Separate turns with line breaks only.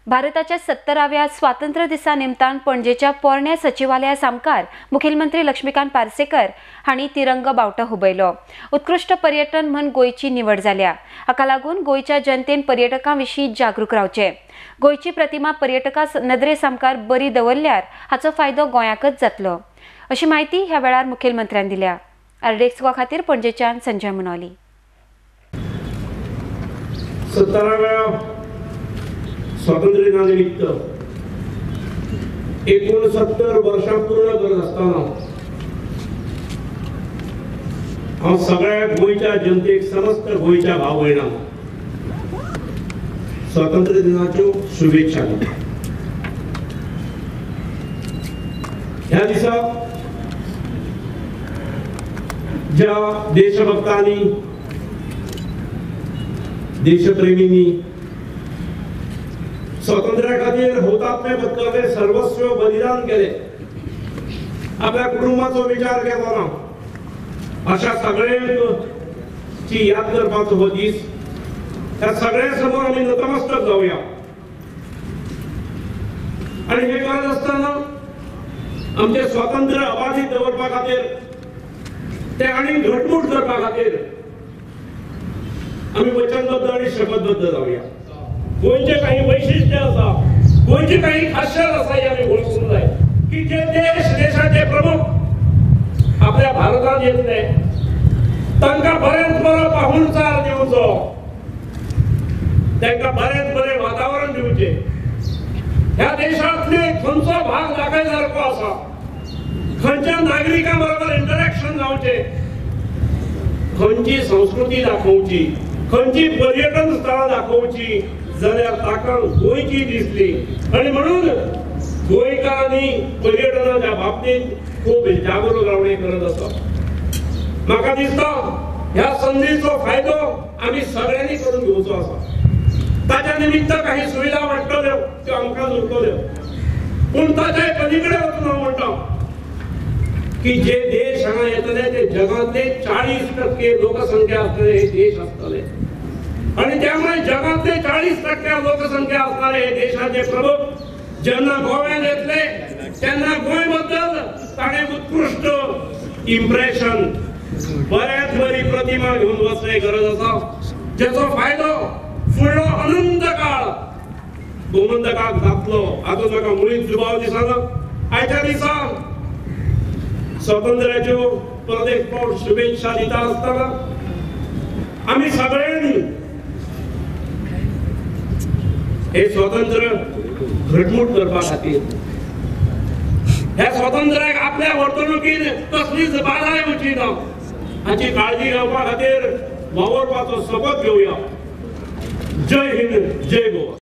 भारताच्या 70व्या स्वातंत्र्य दिसा निमतान पणजेच्या पोरण्या सचिवालया सामकार मुखेलमंत्री लक्ष्मीकांत पार्सेकर हांणी तिरंगो बावटो हुबयलो। उत्कृश्ट पर्यटन म्हूण गोंयची निवड जाल्या। हाका लागून गोंयच्या जनतेन पर्यटकां विशीं जागरूक रावचें। गोंयची प्रतिमा पर्यटकां नदरे सामकार बरी दवरल्यार हाचो फायदो गोंयाकच जातलो, अशी म्हायती ह्या वेळार मुखेलमंत्र्यान दिल्या। आरडीएक्स गोवा खातीर पणजेच्यान संजय मुनोली।
70व्या स्वातंत्र्य दिनानिमित्त 69 वर्षां पूर्ण करत असताना हांव सगळ्या गोंयच्या जनतेक, समस्त गोंयच्या भाव भयणांक स्वातंत्र्य दिनाच्यो शुभेच्छा दिता। ह्या दिसा ज्या देशभक्तांनी, देशप्रेमींनी स्वातंत्र्या खातीर हुतात्मे पत्करले, सर्वस्व बलिदान केले, आपल्या कुटुंबाचो विचार केलो ना, अशा सगळ्यांची याद करपाचो हो दीस। त्या सगळ्यां समोर आमी नतमस्तक जावया आनी हे करत आसतना आमचें स्वातंत्र्य अबाधीत दवरपा खातीर, तें आनी घटमूट करपा खातीर आमी वचनबद्ध आनी शपथबद्ध जावया। गोंयचे काही वैशिष्ट्य आसा, गोंयची काही खासियत आसा, ही आमी वळखूंक जाय की जे देश देशाचे प्रमुख आपल्या भारतांत येतले तांकां बरेंच बरो पाहुणचार दिवचो, तांकां बरेंच बरें वातावरण दिवचें। ह्या देशांतले खंयचो भाग दाखय सारको आसा, खंयच्या नागरिकां बरोबर इंटरॅक्शन जावचें, खंयची संस्कृती दाखोवची, खंयची पर्यटन स्थळां दाखोवची जाल्यार ताका गोंयची दिसली। आनी म्हणून गोंयकारांनी पर्यटनाच्या बाबतींत खूब जागरूक रावणें गरज आसा। म्हाका दिसता ह्या संदीचो फायदो आमी सगळ्यांनी करून घेवचो आसा। ताच्या निमित्त काही सुविधा वाडटल्यो त्यो आमकां उरतल्यो, पूण ताच्या पलीकडे वचून हांव म्हणटा की जे देश हांगा येतले ते जगांतले 40% लोकसंख्या आसतले हे देश आसतले आणि त्यामुळे जगातले 40% लोकसंख्या असणारे हे देशाचे प्रमुख जेन्ना गोव्यात येतले तेन्ना गोंय बद्दल ताणें उत्कृश्ट इम्प्रेशन, बऱ्याच बरी प्रतिमा घेवन वचपाची गरज आसा, जेचो फायदो फुडलो अनंत काळ गोमंतकाक जातलो हाचो म्हाका मुळीच दुबाव दिसना। आयच्या दिसा स्वातंत्र्याच्यो परत एक फावट शुभेच्छा दिता आसतना आमी सगळ्यांनी हे स्वातंत्र्य घटमूट करपा खातीर, ह्या स्वातंत्र्याक आपल्या वर्तणुकीन कसलीच बाधा येवची ना हाची काळजी घेवपा खातीर वावरपाचो शपथ घेवया। जय हिंद, जय गोवा।